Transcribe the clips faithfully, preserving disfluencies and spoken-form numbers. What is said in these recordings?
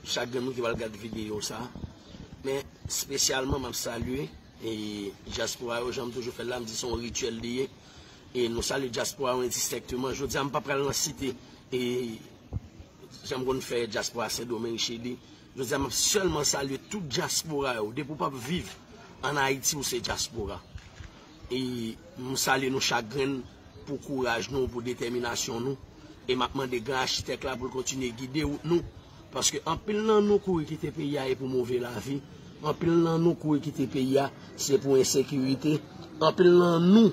chak grenn moun ki pral gad videyo sa. Men espesyalman, m ap salye e dyaspora yo, jan m toujou fè l la, m di se yon rityèl li ye. E nou salye dyaspora yo endistenkteman. Jodi a, m pa pral nan site e jan m konn fè dyaspora Sendomeng, Chili. Jodi a, m ap sèlman salye tout dyaspora yo. Depi w p ap viv ann Ayiti, ou se dyaspora. E m salye nou chak grenn pou kouraj nou, pou detèminasyon nou. E m ap mande gran achitèk la pou l kontinye gide wout nou. Paske anpil nan nou kouri kite peyi a e pou move lavi. Anpil nan nou kouri kite peyi a se pou ensekirite. Anpil nan nou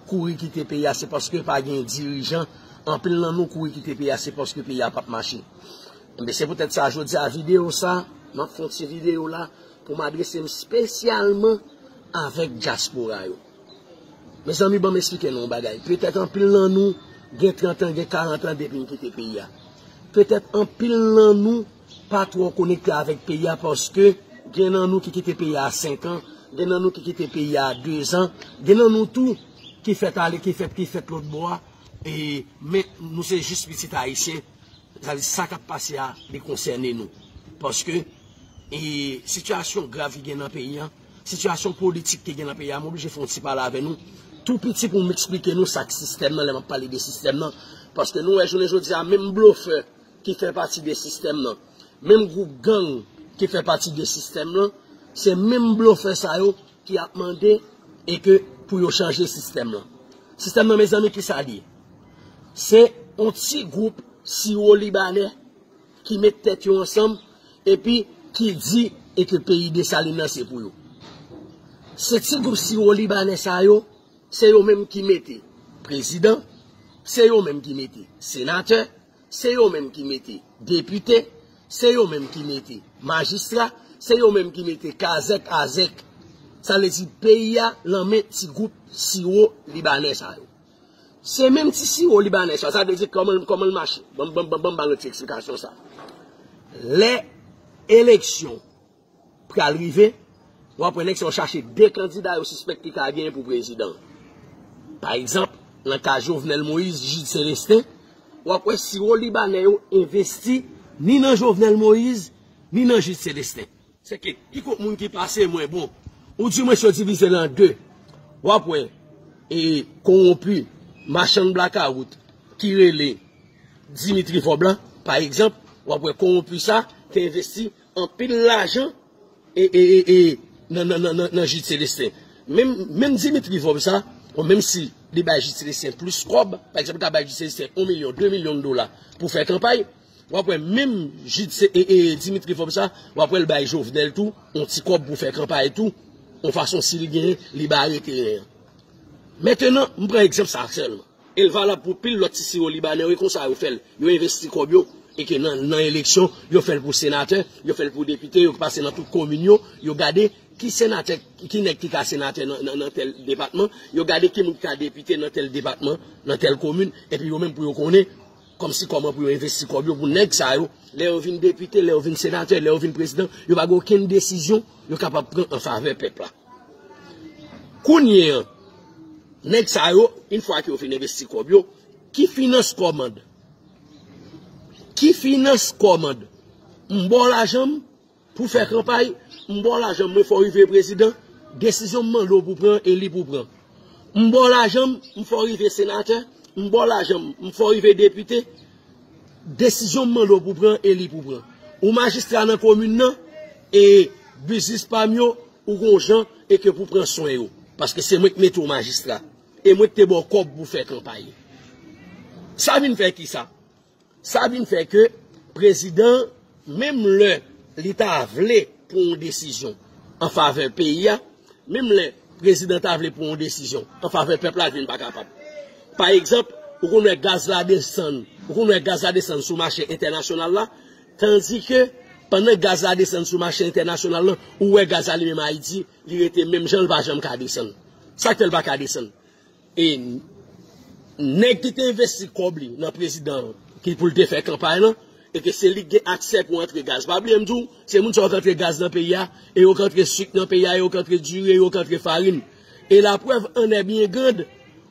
kouri kite peyi a se paske pa gen dirijan. Anpil nan nou kouri kite peyi a se paske peyi a p ap mache. Ebyen, se poutèt sa, jodi a, videyo sa, m ap fè yon ti videyo la pou m adrese m espesyalman avèk dyaspora yo. Mezanmi, ban m esplike nou yon bagay. Petèt anpil nan nou gen trant an, gen karant an depi n kite peyi a. Petèt anpil nan nou pa twò konekte avèk peyi a paske gen nan nou ki kite peyi a a senk an, gen nan nou ki kite peyi a a de zan, gen nan nou tou ki fèt ale, ki fèt, ki fèt lòt bò a, e, men nou se jis pitit ayisyen. Sa vle di sa k ap pase a, li konsène nou. Paske e, sitiyasyon grav ki gen nan peyi a, sitiyasyon politik ki gen nan peyi a, m oblije fè yon ti pale avè nou. Tou piti pou m eksplike nou sa k sistèm nan, lè m ap pale de sistèm nan. Paske nou wè jounen jodi a, menm blofè ki fè pati de sistèm nan, menm gwoup gang ki fè pati de sistèm nan, se menm blofè sa yo ki ap mande e ke pou yo chanje sistèm nan. Sistèm nan, mezanmi, ki sa l ye? Se yon ti gwoup siwo libanè ki met tèt yo ansanm epi ki di e ke peyi Desalin nan se pou yo. Se ti gwoup siwo libanè sa yo, se yo menm ki mete prezidan, se yo menm ki mete senatè, se yo menm ki mete depite, se yo menm ki mete majistra, se yo menm ki mete kazèk, azèk. Sa vle di peyi a lan men ti gwoup siwo libanè sa yo. Se menm ti siwo libanè sa, sa vle di kòman, kòman l mache. Ban m, ban m, ban m, ban m ba nou ti eksplikasyon sa. Lè eleksyon pral rive, w ap wè nèg sa yo chache de kandida yo sispèk ki ka genyen pou prezidan. Pa egzanp, nan ka Jovenel Moïse, Jude Célestin, w ap wè siwo libanè yo envesti ni nan Jovenel Moïse, ni nan Jude Célestin. Se ke ki kot moun ki pase mwen bon. Ou di mwen si yo divize l an de. W ap wè e kowonpi, machann blakawout ki rele Dimitri Vorbe la, pa egzanp, w ap wè kowonpi sa te envesti anpil lajan e, e, e, e, nan, nan, nan, nan, nan Jude Célestin. Menm, menm Dimitri Vorbe sa, bon, menm si li bay Jude Célestin plis kòb, pa egzanp, li ka bay Jude Célestin yon milyon, de milyon dola pou fè kanpay, w ap wè menm Jude Cé-, e, e, Dimitri Vorbe sa, w ap wè l bay Jovenel tou, yon ti kòb pou fè kanpay tou, yon fason si li genyen, li bare teren an. Mentenan, m pran egzanp sa sèlman. E l valab pou pil lòt ti siwo libanè yo, e konsa yo fè l. Yo envesti kòb yo, e ke nan, nan eleksyon, yo fè l pou senatè, yo fè l pou depite, yo pase nan tout komin yo, yo gade ki senatè, ki nèg ki ka senatè nan, nan, nan tèl depatman, yo gade ki moun ki ka depite nan tèl depatman, nan tèl komin, epi yo menm pou yo konnen, kòmsi kòman pou yo envesti kòb yo pou nèg sa yo, lè yo vin depite, lè yo vin senatè, lè yo vin prezidan, yo pa gen okenn desizyon yo kapab pran an favè pèp la. Kounye an, nèg sa yo, yon fwa ke yo fin envesti kòb yo, ki finans kòmand? Ki finans kòmand? M ba w lajan m pou fè kanpay, m ba w lajan m, mwen fè w rive prezidan, desizyon m mande w pou pran, e li pou pran. M ba w lajan m, m fè w rive senatè, m ba w lajan m, m fè w rive depite, desizyon m mande w pou pran, e li pou pran. Ou majistra nan komin nan, e biznis pa m yo, ou gon jan e ke pou pran swen yo. Paske se mwen k mete w majistra. E mwen k te ba w kòb pou fè kanpay. Sa vin fè ki sa? Sa vin fè ke prezidan, menm lè li ta vle pran yon desizyon an favè peyi a, menm lè prezidan ta vle pran yon desizyon an favè pèp la, li vin pa kapab. Pa egzanp, ou konn wè gaz la desann, ou konn wè gaz la desann sou mache entènasyonal la, tandike pandan gaz la desann sou mache entènasyonal la, ou wè gaz la li menm Ayiti, li rete menm jan, li pa janm ka desann. Sa k fè l pa ka desann? E nèg ki te envesti kòb li nan prezidan ki pou l te fè kanpay lan, e ke se li k gen aksè pou antre gaz. Pa bliye m di w, se moun sa yo k antre gaz nan peyi a, e yo k antre sik nan peyi a, e yo k antre diri, e yo k antre farin. E laprèv en est bien grande,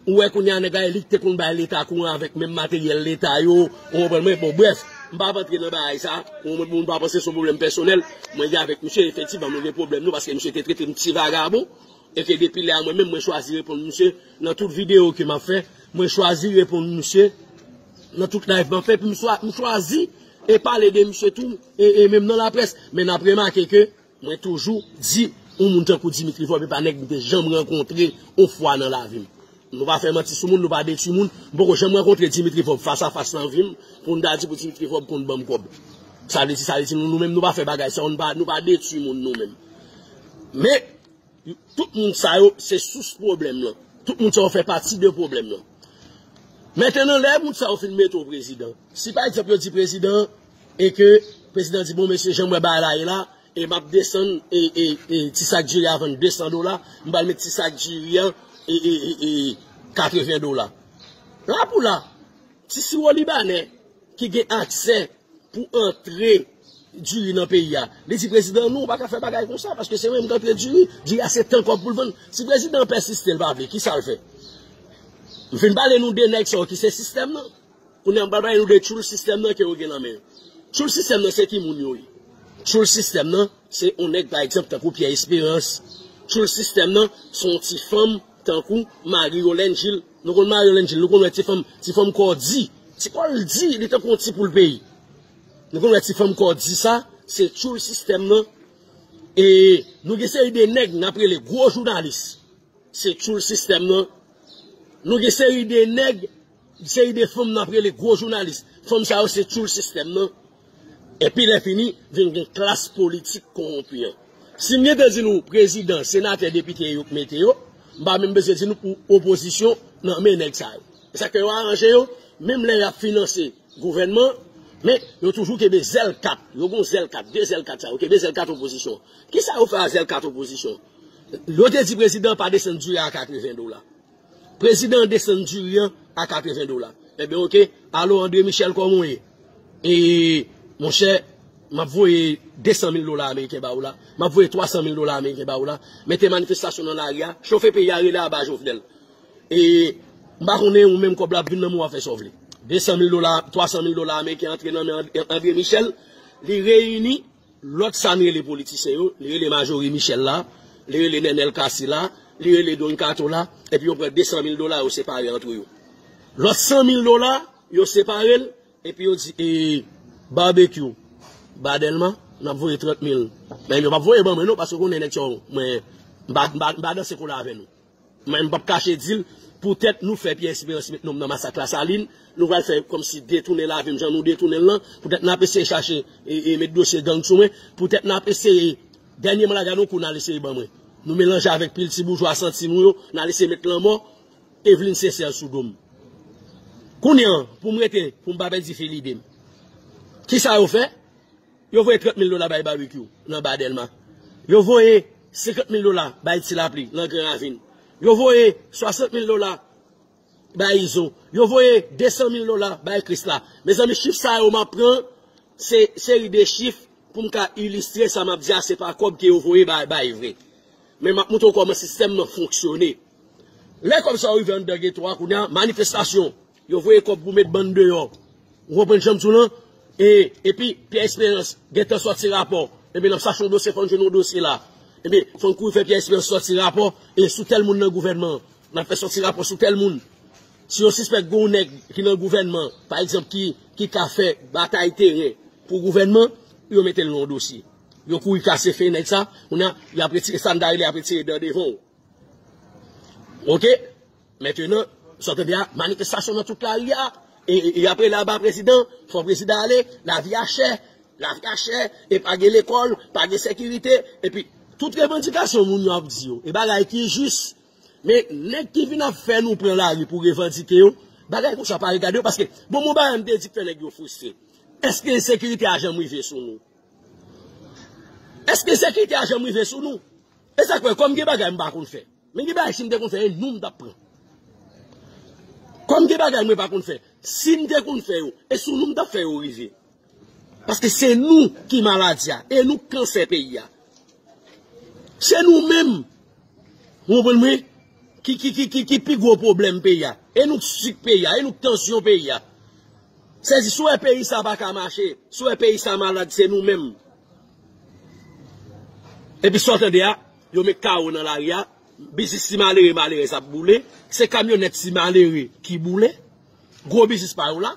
ou wè kounye a nèg la, e li k te konn bay Leta kouran avèk menm materyèl Leta yo, ou konprann mwen? Bon, brèf, M p ap antre nan bagay sa. Pou moun, moun pa panse se yon pwoblèm pèsonèl. Mwen gen avèk misye, efektivman, nou gen pwoblèm nou paske misye te trete m ti vagabon. E ke depi lè a, mwen menm, mwen chwazi reponn misye nan tout videyo ke m ap fè. Mwen chwazi reponn misye nan tout live m ap fè. Epi m chwa- m chwazi e pale de misye tou, e, e menm nan laprès. Men n ap remake ke mwen toujou di, yon moun tankou Dimitri Vorbe, e pa nèg m te janm rankontre yon fwa nan lavi m. Nou pa fè manti sou moun, nou pa detwi moun. M poko janm rankontre Dimitri Vorbe fas a fas nan vi m pou m ta di pou Dimitri Vorbe konn ban m kòb. Sa vle di, sa vle di nou, nou menm nou pa fè bagay sa, nou pa, nou pa detwi moun nou menm. Men, tout moun sa yo, se sous pwoblèm lan. Tout moun sa yo fè pati de pwoblèm lan. Mentenan, lè moun sa yo fin mete w prezidan, si pa egzanp yo di prezidan, e ke prezidan di, bon, mesye, jan m wè bagay la ye la, e m ap desann, e, e, e ti sak diri a vann de san dola, m pral met ti sak diri an, e, e, e, e katreven dola. La pou la, ti siwo libanè ki gen aksè pou antre diri nan peyi a. Li di prezidan, non, ou pa ka fè bagay konsa, paske se mwen menm ki antre diri, diri a se tan kòb pou l vann. Si prezidan an pèsiste, l pa vle, kisa l fè? M fin pale nou de nèg sa yo ki se sistèm nan. Kounye a, m pral pale nou de tchoul sistèm nan ke yo gen nan men yo. Tchoul sistèm nan, se ki moun yo ye? Tchoul sistèm nan, se yon nèg, pa egzanp, tankou Pierre Espérance. Tchoul sistèm nan, se yon ti fanm, tankou Marie Yolène Gilles. Nou konn Marie Yolène Gilles, nou konn wè ti fanm, ti fanm kò di. Ti kò l di, li tankou yon ti poul peyi. Nou konn wè ti fanm kò di sa, se tchoul sistèm nan. E nou gen seri de nèg n ap rele gwo jounalis. Se tchoul sistèm nan. Nou gen seri de nèg, seri de fanm n ap rele gwo jounalis. Fanm sa yo se tchoul sistèm nan. Epi lè fini, vin gen klas politik kowonpi an. Si m gentan di nou prezidan, senatè, depite yo k mete yo, m pa menm bezwen di nou pou opozisyon nan men nèg sa yo. E sa ke yo aranje yo, menm lè y ap finanse gouvènman, men yo toujou kenbe zèl kat. Yo gon zèl kat, de zèl kat sa, yo kenbe zèl kat opozisyon. Kisa yo fè a zèl kat opozisyon? Yo te di prezidan pa desann diri a katreven dola. Prezidan an desann diri an a katreven dola. Ebyen, oke, alo André Michel, kòman w ye? E, monchè, m ap voye de san mil dola ameriken ba ou la. M ap voye twa san mil dola ameriken ba ou la. Mete manifestasyon nan lari a. Chofe peyi a, rele aba Jovenel. E, m pa konnen ou menm kòb la ap vin nan men w, w ap fè sa w vle. De san mil dola, twa san mil dola ameriken antre nan men And- André Michel. Li reyini lòt sa n rele politisyen yo, li rele Majorie Michel la, li rele Nenel Cassy la, li rele Don Kato la, epi yo pran de san mil dola, yo separe antre yo. Lòt san mil dola, yo separe l, epi yo di, e, Barbecue, ba Dèlma, n ap voye trant mil. Men yo p ap voye ban mwen non, paske w konnen nèg sa yo, mwen, m pa, m pa, m pa danse kola avè nou. Mwen, m p ap kache di l, poutèt nou fè Pierre Espérance met non m nan masak Lasalin, nou pral fè kòmsi detounen lavi m jan nou detounen l lan, poutèt n ap eseye chache e, e met dosye gang sou mwen, poutèt n ap eseye, dènyèman la, gade yon kou n al eseye ban mwen. Nou melanje avèk pil ti boujwa santi nou yo, n al eseye met lanmò Eveline Sincère sou do m. Kounye a, pou m rete, pou m pa pèdi fil ide m. Kisa yo fè? Yo voye trant mil dola bay Barbecue nan ba Dèlma. Yo voye senkant mil dola bay Ti Lapli nan Gran Ravin. Yo voye swasant mil dola bay Izo. Yo voye de san mil dola bay Krisla. Mezanmi, chif sa yo m ap pran, se seri de chif pou m ka ilistre sa m ap di a, se pa kòb ke yo voye bay, bay vre. Men m ap montre w kòman sistèm nan fonksyone. Lè kòb sa yo rive anndan geto a, kounye a, manifestasyon. Yo voye kòb pou met bann deyò. Ou konprann jan m di w lan? E, epi, Pierre Espérance gentan sòti rapò. Epi, n ap chache yon dosye, fò n jwenn yon dosye la. Epi, fò n kouri fè Pierre Espérance sòti rapò, e sou tèl moun nan gouvènman an. N ap fè sòti rapò sou tèl moun. Si yo sispèk gen yon nèg ki nan gouvènman, pa egzanp, ki, ki ka fè batay teren pou gouvènman, yo mete l nan yon dosye. Yo kouri kase fen nèg sa, kounye a, y ap retire sa n ta rele, y ap retire dan devan w. Oke? Mentenan, sa w tande a, manifestasyon nan tout lari a, e, e, e apre laba prezidan, fò prezidan ale, lavi a chè, lavi a chè, e pa gen lekòl, pa gen sekirite, epi tout revandikasyon moun yo ap di yo, e bagay ki jis, men nèg ki vin ap fè nou pran lari pou revandike yo, bagay konsa pa regade yo, paske, bon, bon bagay m te di k fè nèg yo fristre. Èske ensekirite a janm rive sou nou? Èske ensekirite a janm rive sou nou? E sa k fè, kòm gen bagay m pa konn fè. Men gen bagay si m te konn fè, e nou m t ap pran. Kòm gen bagay mwen pa konn fè, si m te konn fè yo, e sou nou m t ap fè yo rive. Paske se nou ki maladi a, e nou k kansè peyi a. Se nou menm, ou konprann mwen, ki, ki, ki, ki, ki pi gwo pwoblèm peyi a. E nou k sik peyi a, e nou k tansyon peyi a. Sèdi, si w wè peyi sa pa ka mache, si w wè peyi sa malad, se nou menm. Epi sa w tande a, yo met kawo nan lari a, biznis ti malere malere sa ap boule, se kamyonèt ti malere ki boule, gwo biznis pa yo la,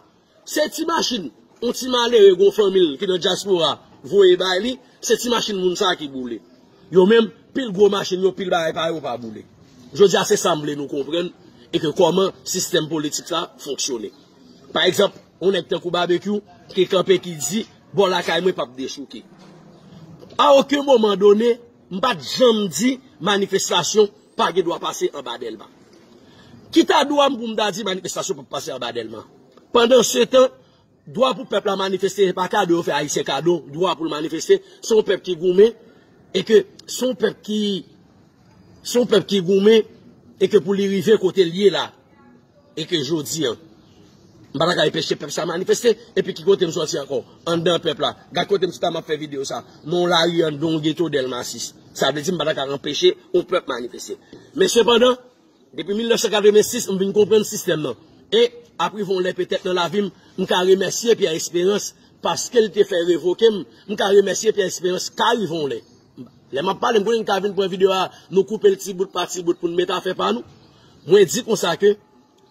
se ti machin, yon ti malere gwo fanmi l ki nan dyaspora voye bay li, se ti machin moun sa ki boule. Yo menm, pil gwo machin yo, pil bagay pa yo pa boule. Jodi a se sa m vle nou konprann e ke kòman sistèm politik sa fonksyone. Pa egzanp, yon nèg tankou Babekyou ki kanpe ki di, bò lakay mwen p ap dechouke. A okenn moman done, m pa t janm di manifestasyon pa gen dwa pase anba Dèlma. Ki ta dwa m pou m ta di manifestasyon p ap pase anba Dèlma? Pandansetan, dwa pou pèp la manifeste, se pa kado yo fè Ayisyen kado, dwa pou l manifeste, se yon pèp ki goumen, e ke se yon pèp ki, se yon pèp ki goumen, e ke pou li rive kote l ye la, e ke jodi an, m pa ta ka anpeche pèp sa manifeste, epi ki kote m sòti ankò? Anndan pèp la. Gad kote m chita, m ap fè videyo sa. Nan yon lari anndan yon geto Dèlma sis. Sa vle di m pa ta ka anpeche yon pèp manifeste. Men sepandan, depi mil nèf san katrevensis, m vin konprann sistèm nan. E, ap rive yon lè petèt nan lavi m, m ka remèsye Pierre Espérance paske l te fè revoke m. M ka remèsye Pierre Espérance, ka rive yon lè. Lè m ap pale, m konnen n ka vin pran videyo a, nou koupe l ti bout pa ti bout pou n met afè pa nou. Mwen di konsa ke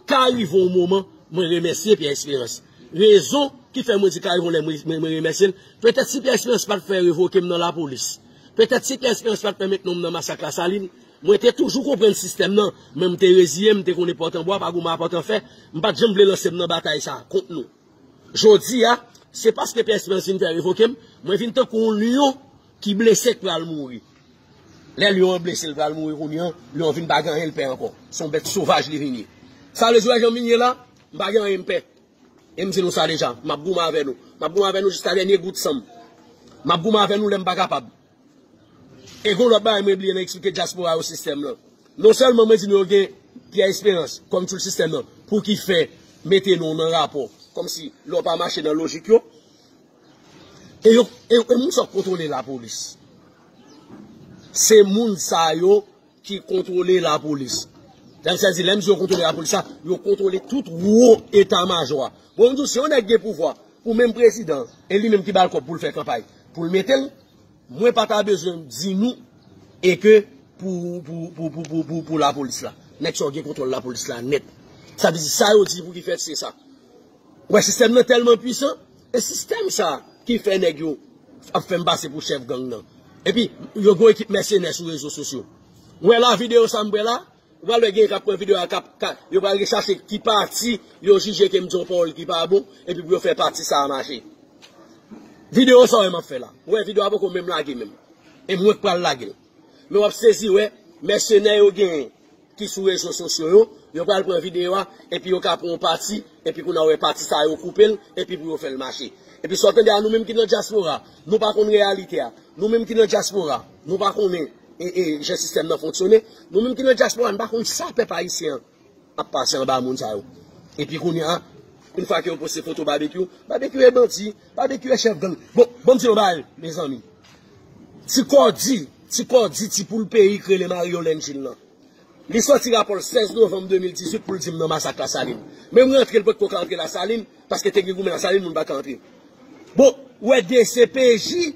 ka rive yon moman, mwen remèsye Pierre Espérance. Rezon ki fè mwen di ka rive yon lè mwen, mwen, mwen remèsye l, petèt si Pierre Espérance pa t fè revoke m nan lapolis, petèt si Pierre Espérance pa t fè met non m nan masak Lasalin, mwen te toujou konprann sistèm nan, men m te reziye m, m te konnen pòt an bwa pa goumen a pòt an fè, m pa t janm vle lanse m nan batay sa a kont nou. Jodi a, se paske Pierre Espérance vin fè revoke m, mwen vin tankou yon lyon ki blese, k pral mouri. Lè lyon an blese, l pral mouri kounye a, lyon an vin pa gen anyen l pè ankò. Se yon bèt sovaj li vin ye. Sa vle di, w wè jan m vin ye la, m pa gen anyen m pè. E m di nou sa deja, m ap goumen avè nou. M ap goumen avè nou jiska dènye gout san m. M ap goumen avè nou lè m pa kapab. E gon lòt bagay mwen bliye nan eksplike dyaspora yo sistèm lan. Non sèlman mwen di nou yo gen Pierre Espérance kòm tchoul sistèm nan, pou ki fè mete nou nan rapò, kòmsi lè w pa mache nan lojik yo. E yo, e, e moun sa k kontwole lapolis. Se moun sa yo ki kontwole lapolis. Sa vle di, lè m di yo kontwole lapolis la, yo kontwole tout wo eta majò a. Bon, m di w, si yon nèg gen pouvwa, pou menm prezidan, e li menm ki ba l kòb pou l fè kanpay, pou l mete l, mwen pa ta bezwen di nou, e ke pou, pou, pou lapolis la. Nèg sa yo gen kontwòl lapolis la nèt. Sa vle di, sa yo di pou ki fèt, se sa. Ou wè, sistèm nan tèlman pwisan, e sistèm sa ki fè nèg yo ap fè m pase pou chèf gang nan. Epi, yo gon ekip mèsenè sou rezo sosyo. Ou wè la videyo sa m pran la, ou pral wè gen k ap pran videyo a, k ap, k ap, yo pral rechache ki pati yo jije ke m di yon pawòl ki pa bon, epi pou yo fè pati sa a mache. Videyo sa w wè m ap fè la. Ou wè videyo a poko menm lage menm. E mwen k pral lage l. Men w ap sezi wè, mèsenè yo genyen ki sou rezo sosyo yo, yo pral pran videyo a, epi yo ka pran yon pati, epi kounye a w wè pati sa a yo koupe l, epi pou yo fè l mache. Epi sa w tande a, nou menm ki nan dyaspora, nou pa konn reyalite a. Nou menm ki nan dyaspora, nou pa konnen, e, e, jan sistèm nan fonksyone. Nou menm ki nan dyaspora, nou pa konn sa pèp ayisyen an ap pase anba moun sa yo. Epi kounye a, yon fwa ke yo poste foto Babekyou, Babekyou e bandi, Babekyou e chèf gang. Bon, bon, m di nou bagay, mezanmi. Ti kòdi, ti kòdi, ti poul peyi k rele Mario Lengil lan. Li sòti rapò l sèz novanm de mil dizuit pou l di m nan masak Lasalin. Men m rantre, l potko ka antre Lasalin, paske te gen goumen Lasalin, moun pa ka antre. Bon, ou wè D C P J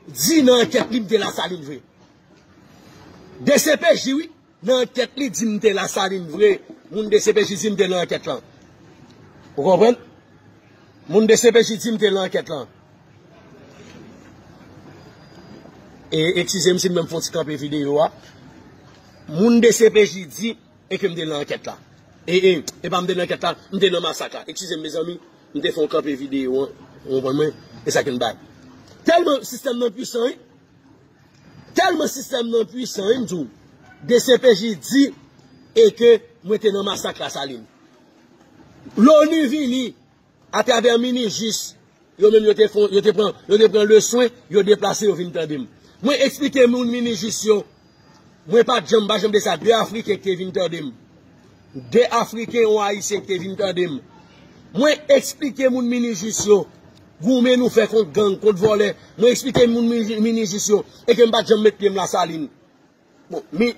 di nan ankèt li m te Lasalin vre. D C P J, wi. Nan ankèt li di m te Lasalin vre. Moun D C P J di m te nan ankèt lan. Ou konprann? Moun D C P J di m te nan ankèt lan. E, eskize m si m menm fè yon ti kanpe videyo a. Moun D C P J di e ke m te nan ankèt la. E, e, e pa m te nan ankèt la, m te nan masak la. Eskize m, mezanmi, m te fè yon kanpe videyo an. Ou konprann mwen? E sa ke m bay. Tèlman sistèm nan pwisan, wi. Tèlman sistèm nan pwisan, wi, m di w. D C P J di e ke mwen te nan masak Lasalin. Loni vini, atravè Minijis, yo menm yo te fon, yo te pran, yo te pran leswen, yo deplase, yo vin tande m. Mwen eksplike moun Minijis yo, mwen pa t janm, pa janm de sa, de Afriken ki te vin tande m. De Afriken, yon Ayisyen ki te vin tande m. Mwen eksplike moun Minijis yo, goumen nou fè kont gang, kont vòlè. Mwen eksplike moun Mini-, Minijis yo, e ke m pa t janm met pye m Lasalin. Bon, mi,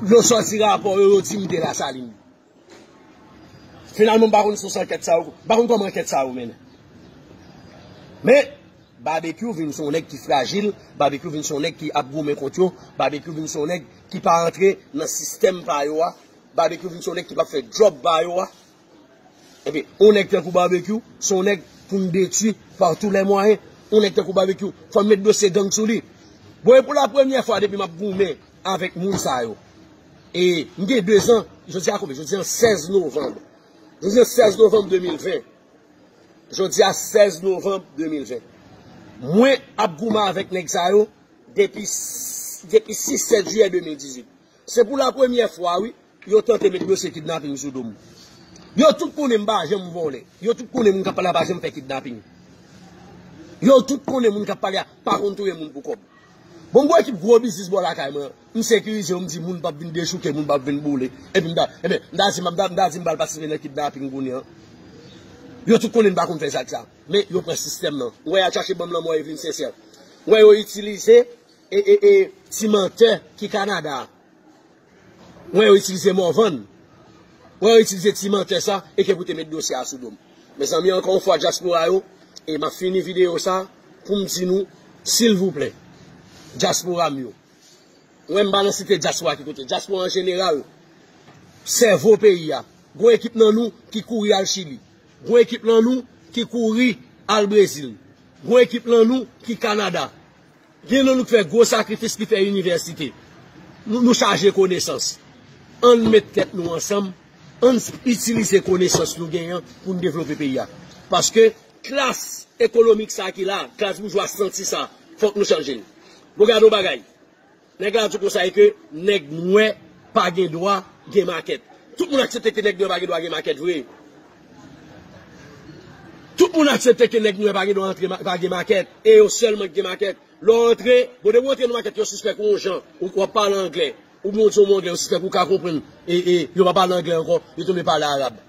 yo sòti rapò yo, yo di m te Lasalin. Finalman, m pa konn sous ankèt sa yo, m pa konn kòman ankèt sa yo mennen. Men, Babekyou vin se yon nèg ki frajil, Babekyou vin se yon nèg ki ap goumen kont yo, Babekyou vin se yon nèg ki pa antre nan sistèm pa yo a, Babekyou vin se yon nèg ki p ap fè djòb pa yo a. Epi, yon nèg tankou Babekyou, se yon nèg pou n detwi pa tou lè mwayen. Yon nèg tankou Babekyou, fò n met dosye gang sou li. Bon, e pou la premyè fwa depi m ap goumen avèk moun sa yo. E m gen dezan, jodi a konbyen? Jodi a sèz novanm. Jodi a sèz novanm de mil ven. Jodi a sèz novanm de mil ven. Mwen ap goumen avèk nèg sa yo depi, depi sis sèt jiyè de mil dizuit. Se pou la premyè fwa, wi, yo tante met dosye kidnaping sou do m. Yo tout konnen m pa janm vòlè. Yo tout konnen moun k ap pale a pa janm fè kidnaping. Yo tout konnen moun k ap pale a pa konn touye moun pou kòb. Bon, m gon ekip gwo biznis bò lakay mwen. M sekirize yo, m di moun p ap vin dechouke, moun p ap vin boule. Epi m ta, ebyen, m ta di, m ta, m ta di m pral patisipe nan kidnaping kounye a. Yo tout konnen m pa konn fè zak sa. Men yo pran sistèm nan. Ou wè y al chache ban m lanmò Evelyn Sincère. Ou wè yo itilize e, e, e, ti mantè ki Kanada a. Ou wè yo itilize Morvan. Ou wè yo itilize ti mantè sa e ke pou te met dosye a sou do m. Mezanmi, ankò yon fwa, dyaspora yo, e m ap fini videyo sa pou m di nou, silvouplè, dyaspora m yo. Ou wè m pa nan site dyaspora ki kote. Dyaspora an jeneral, sèvo peyi a. Gon ekip nan nou ki kouri al Chili. Gon ekip nan nou ki kouri al Brezil. Gon ekip nan nou ki Kanada. Gen nan nou ki fè gwo sakrifis, ki fè inivèsite. Nou, nou chaje konesans. Ann met tèt nou ansanm, ann itilize konesans nou genyen pou n devlope peyi a. Paske klas ekonomik sa ki la, klas boujwa santi sa, fòk nou chanje l. Bon, gade yon bagay. Nèg la di konsa e ke nèg nwè pa gen dwa gen makèt. Tout moun aksepte ke nèg nwè pa gen dwa gen makèt vre. Tout moun aksepte ke nèg nwè pa gen dwa antre ma-, pa gen makèt. E yo sèlman ki gen makèt. Lè w antre, bon, depi w antre nan makèt, yo sispèk ou yon jan. Ou, w ap pale anglè. Ou montre yon mo anglè, yo sispèk ou ka konprann. E, e, yo pa pale anglè ankò, yo tonbe pale arab.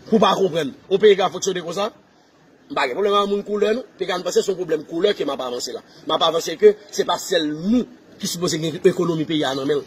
Pou w pa konprann. Yon peyi ka fonksyone konsa? M pa gen pwoblèm ak moun koulè, non. Te ka n panse se yon pwoblèm koulè ke m ap avanse la. M ap avanse ke se pa sèl nou ki sipoze gen ekonomi peyi a nan men l.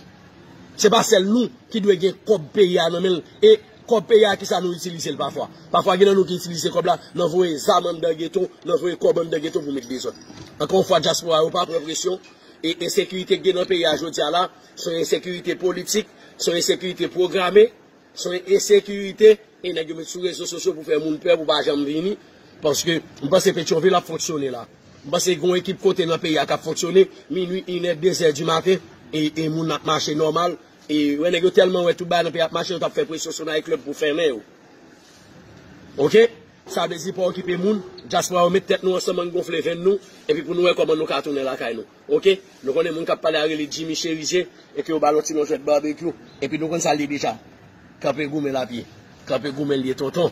Se pa sèl nou ki dwe gen kòb peyi a nan men l. E kòb peyi a, kisa nou itilize l pafwa? Pafwa, gen nan nou ki itilize kòb la nan voye zam anndan geto, nan voye kòb anndan geto pou met dezòd. Ankò yon fwa, dyaspora yo pa pran presyon. E ensekirite ki gen nan peyi a jodi a la, se yon ensekirite politik, se yon ensekirite pwograme. Se yon ensekirite, e nèg yo met sou rezo sosyo pou fè moun pè, pou pa janm vini. Paske m panse Petyonvil ap fonksyone la. M panse gen yon ekip kote nan peyi a k ap fonksyone, minui, inè, dezè di maten, e, e moun ap mache nòmal. E wè nèg yo tèlman wè tout bagay nan peyi ap mache, yo t ap fè presyon sou night club pou fèmen yo. Oke? Sa vle di pa okipe moun, dyaspora yo met tèt nou ansanm, ann gonfle venn nou, epi pou nou wè kòman nou ka tounen lakay nou. Oke? Nou konnen moun k ap pale a rele Jimmy Cherizier, e ke yo ba l yon ti non jwèt babekyou, epi nou konn sa l ye deja. Kanpe goumen l ap ye. Kanpe goumen l ye, tonton.